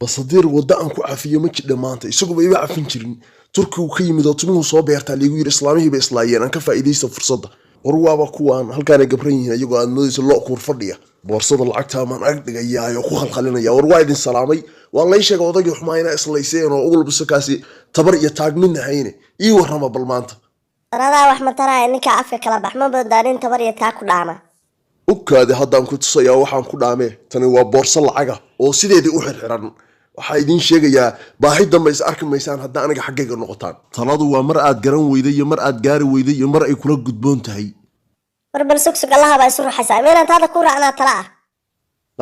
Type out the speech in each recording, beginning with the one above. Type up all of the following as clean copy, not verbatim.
Basadiir wadda aan ku cafiyo ma jidha maanta, isaguba iba cafin jirin. Turkigu ka yimid oo timuhu soo beertaa liigu yidhi, islaamihii bay islaayeen, aan ka faa'iidaysta fursadda. War waaba kuwaan halkaanay gabran yihiin, iyagoo aad moodaysa lo kuur fadhiya. Boorsada lacagtaa maan ag dhigayaa oo ku khalkhalinaya. War waa idin salaamay. Waa lay sheega odaygii xumaa inaa islayseen oo ugulbisakaasi tabar iyo taag midna hayne. Ii warrama bal maanta. Waradaa wax mataraya, ninka afka kala bax, ma moodaa nin tabar iyo taa ku dhaama? Ukaadi, haddaan ku tusayaa waxaan ku dhaamee. Tani waa boorso lacaga oo sideedii u xirxiran. Waxaa idiin sheegayaa, baahi dambe is arki maysaan hadda aniga xaggayga noqotaan. Taladu waa mar aad garan weyday iyo mar aad gaari weyday iyo mar ay kula gudboon tahay. War bal sugsug, allaha baa isu ruxaysaa, meelaan taada ku raacnaa tala ah.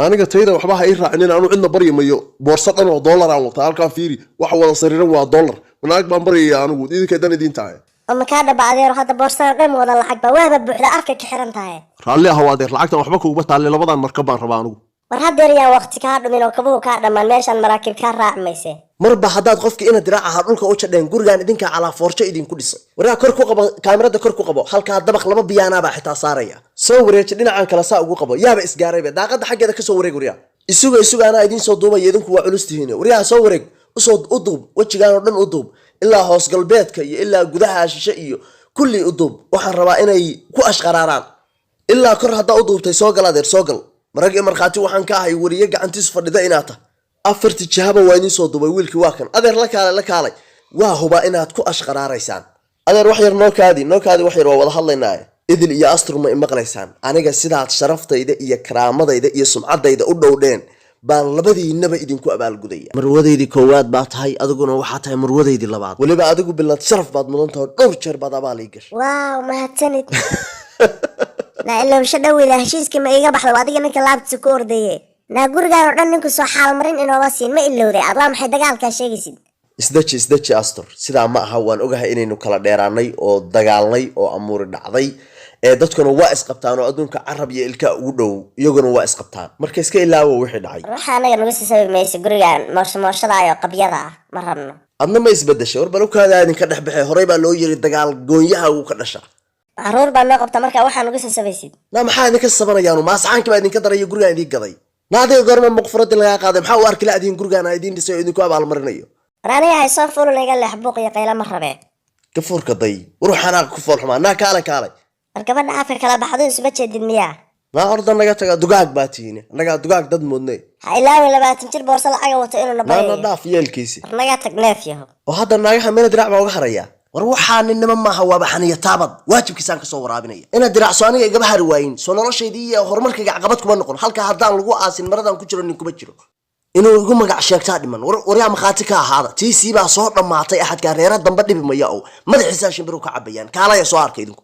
Aniga tayda waxba ha ii raacinin, anu cidna baryi mayo. Boorso dhan oo dollar aan wataa, halkaan fiiri, waxa wada sariiran waa dollar. Manaag baan baryaya anigu? Idinkay dan idiin tahay. Oo makaa dhaba, adeero? Hadda boorsada dhan wada lacag ba waaba buuxda, afka ka xiran tahay. Raalli ahow adeer, lacagtan waxba kuguma taalle, labadan markab baan rabaa anigu. War haddeer yaan waqti kaa dhumin oo kabuhu kaa dhammaan, meeshaan maraakiib kaa raaci mayse. Marba haddaad qofka ina diraac ahaa dhulka u jadheen, gurigaan idinkaa calaafoorjo idinku dhisay. Waraa, kor ku qabo kaamirada, kor ku qabo. Halkaa dabaq laba biyaanaabaa xitaa saaraya. Soo wareeji dhinacan kale, saa ugu qabo. Yaaba isgaarayba, daaqada xaggeeda kasoo wareeg. Waryaa, isuga isuga, anaa idiin soo duubaya, idinku waa culus tihiin. Waryaha, soo wareeg, usoo u duub, wejigaan oo dhan u duub, ilaa hoos galbeedka iyo ilaa gudaha shishe iyo kulli u duub. Waxaan rabaa inay ku ashqaraaraan ilaa kor. Haddaa u duubtay, soo gal adeer, soo gal. Marag iyo markhaati waxaan ka ahay weriye gacantiis fadhida inaad tah. Afarti jihaba waa idiin soo duubay. Wiilkii waa kan adeer, la kaalay, la kaalay. Waa hubaa inaad ku ashqaraaraysaan. Adeer, wax yar noo kaadi, noo kaadi, wax yar waa wada hadlaynaaye. Idil iyo Astur, ma imaqlaysaan? Aniga sidaad sharaftayda iyo karaamadayda iyo sumcaddayda u dhowdheen baan labadiinaba idinku abaalgudaya. Marwadaydii koowaad baa tahay, adiguna waxaa tahay marwadaydii labaad. Weliba adigu bilad sharaf baad mudan tahay, dhowr jeer baad abaal ii gashay. Waaw, mahadsanid. Naa ilowsho dhoweyda, heshiiskii ma iiga baxda? Adiga ninka laabtiisa ku ordaye. Naa gurigaan oo dhan ninku soo xaalmarin inooma siin, ma ilowday? Ad waa maxay dagaalkaa sheegaysid? Isdeji, isdeji Astor, sidaa ma aha. Waan ogahay inaynu kala dheeraanay oo dagaalnay oo amuuri dhacday, ee dadkuna waa isqabtaan oo adduunka carab iyo ilkaa ugu dhow, iyaguna waa isqabtaan. Marka iska ilaawo wixii dhacay. Waxa anaga nagu sasabi mayso gurigaan moosho mooshada oo qabyada ah, ma rabno. Adna ma isbedeshay? War balukaada idinka dhex baxay. Horey baa loo yiri, dagaal goonyaha wuu ka dhashaa. Caruur baa noo qabta, marka waxaa nagu sasabaysid. Na maxaa idinka sabanayaanu? Maasaxaankii baa idinka daraya gurigaan idiin gaday. Na adiga goorma muqfuradii lagaa qaaday? Maxaa u arki la-diin gurigaan aan idiin dhisay oo idinku abaalmarinayo? War aniga hay soo fuulun, iga leex, buuq iyo qaylo ma rabee. Gafuurka day, war waxaanaaqa ku fool xumaa. Naa kaalay, kaalay. War gabadha afka kala baxdo, isuma jeedid miyaa? Naa orda, naga taga, dugaag baa tihiin, annagaa dugaag dad moodne. Ha ilaawin 20 jir boorso lacaga wato inuu na naa na baryayo. Dhaaf yeelkiisi. War naga tag, neef yaho. Oo hadda naagaha meena diraac baa uga haraya. War waxaa ninnimo maaha, waaba xaniya taabad. Waajibkiisaan kasoo waraabinaya. Inaad diracso aniga igaba hari waayin, soo noloshaydii iyo horumarkayga caqabad kuma noqon. Halkaa haddaan lagu aasin maradan ku jiro, nin kuma jiro inuu igu magac sheegtaa dhiman. War waryaa, makhaati ka ahaada, tiisii baa soo dhammaatay. Axadkaa reera dambe dhibi maya oo madaxiisaa shimbiru ka cabayaan. Kaalaya, soo arka idinku.